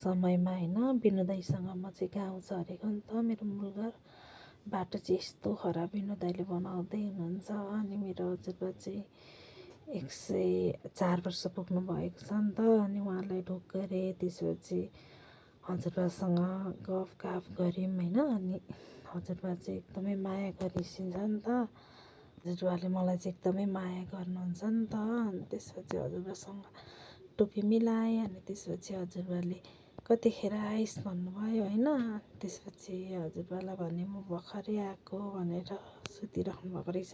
समयमा होइन बिनु दाइसँग म चाहिँ गाउँ झरेको नि त। मेरो मूल घर बाटो चाहिँ यस्तो खराब बिनु दाइले बनाउँदै हुनुहुन्छ। अनि मेरो हजुरबा चाहिँ 104 वर्ष पुग्नु भएको छ नि त। अनि उहाँलाई ढोग गरेँ। त्यसपछि हजुरबासँग गफ गऱ्यौँ होइन। अनि हजुरबा चाहिँ एकदमै माया गरिसिन्छ नि त। हजुरबाले मलाई चाहिँ एकदमै माया गर्नुहुन्छ नि त। अनि त्यसपछि हजुरबासँग टुपी मिलाएँ। अनि त्यसपछि हजुरबाले कतिखेर आइस भन्नुभयो होइन। त्यसपछि हजुरबालाई भने म भर्खरै आएको भनेर सुतिराख्नु भएको रहेछ।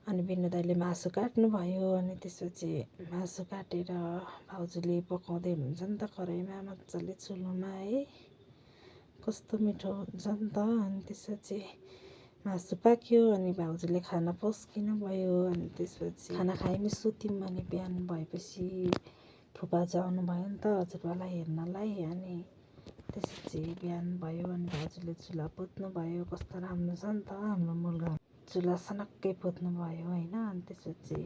अनि बिनु दाइले मासु काट्नुभयो। अनि त्यसपछि मासु काटेर भाउजूले पकाउँदै हुनुहुन्छ नि त कराहीमा मजाले चुलोमा है। कस्तो मिठो हुन्छ नि त। अनि त्यसपछि मासु पाक्यो। अनि भाउजूले खाना पस्किनु भयो। अनि त्यसपछि खाना खायौँ सुत्यौँ। अनि बिहान भएपछि फुपाजू आउनुभयो नि त हजुरबालाई हेर्नलाई। अनि त्यसपछि बिहान भयो। अनि भाउजूले चुल्हा पोत्नुभयो। कस्तो राम्रो छ नि त हाम्रो मूल घर। चुल्हा सनक्कै पोत्नुभयो होइन। अनि त्यसपछि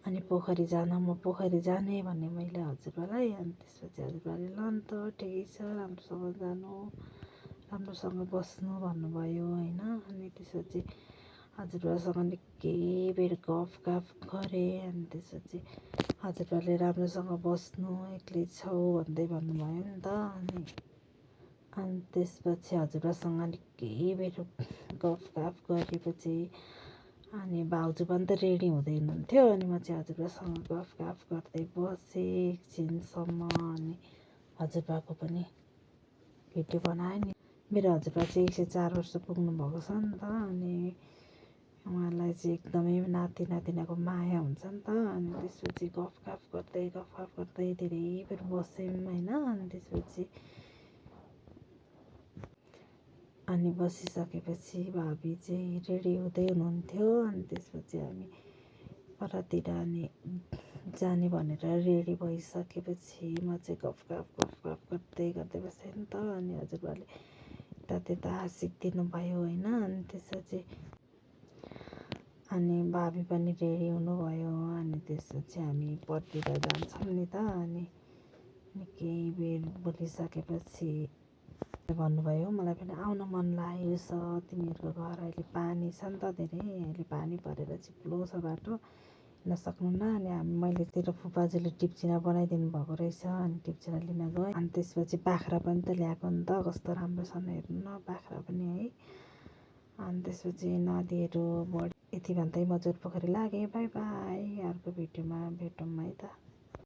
अनि पोखरी जान म पोखरी जाने भने मैले हजुरबालाई। अनि त्यसपछि हजुरबाले ल नि त ठिकै छ राम्रोसँग जानु राम्रोसँग बस्नु भन्नुभयो होइन। अनि त्यसपछि हजुरबासँग निकै बेर गफ गरेँ। अनि त्यसपछि हजुरबाले राम्रोसँग बस्नु एक्लै छौ भन्दै भन्नुभयो नि त। अनि त्यसपछि हजुरबासँग निकै बेर गफ गरेपछि अनि भाउजू पनि त रेडी हुँदै हुनुहुन्थ्यो। अनि म चाहिँ हजुरबासँग गफ गर्दै बसेँ एकछिनसम्म। अनि हजुरबाको पनि भिडियो बनाएँ नि। मेरो हजुरबा चाहिँ 104 वर्ष पुग्नु भएको छ नि त। अनि उहाँलाई चाहिँ एकदमै नाति नातिनाको माया हुन्छ नि त। अनि त्यसपछि गफ गर्दै धेरै बेर बस्यौँ होइन। अनि त्यसपछि अनि बसिसकेपछि भाबी चाहिँ रेडी हुँदै हुनुहुन्थ्यो। अनि त्यसपछि हामी परतिर अनि जाने भनेर रेडी भइसकेपछि म चाहिँ गफ गर्दै बसेँ नि त। अनि हजुरबाले यता हाँसिदिनु भयो होइन। अनि त्यसपछि अनि भाबी पनि रेडी हुनुभयो। अनि त्यसपछि हामी परतिर जान्छौँ नि त। अनि निकै बेर बोलिसकेपछि भन्नुभयो मलाई पनि आउन मन लागेको छ तिमीहरूको घर अहिले पानी छ नि त धेरै। अहिले पानी परेर चिप्लो छ बाटो हिँड्न सक्नुहुन्न। अनि मैले तेरो फुपाजूले टिप्चिना बनाइदिनु भएको रहेछ। अनि टिप्चिना लिन गएँ। अनि त्यसपछि बाख्रा पनि त ल्याएको नि त कस्तो राम्रो छन् हेर्नु न बाख्रा पनि है। अनि त्यसपछि नदीहरू बढी यति भन्दै म जोरपोखरी लागेँ। बाई बाई अर्को भिडियोमा भेटौँ है त।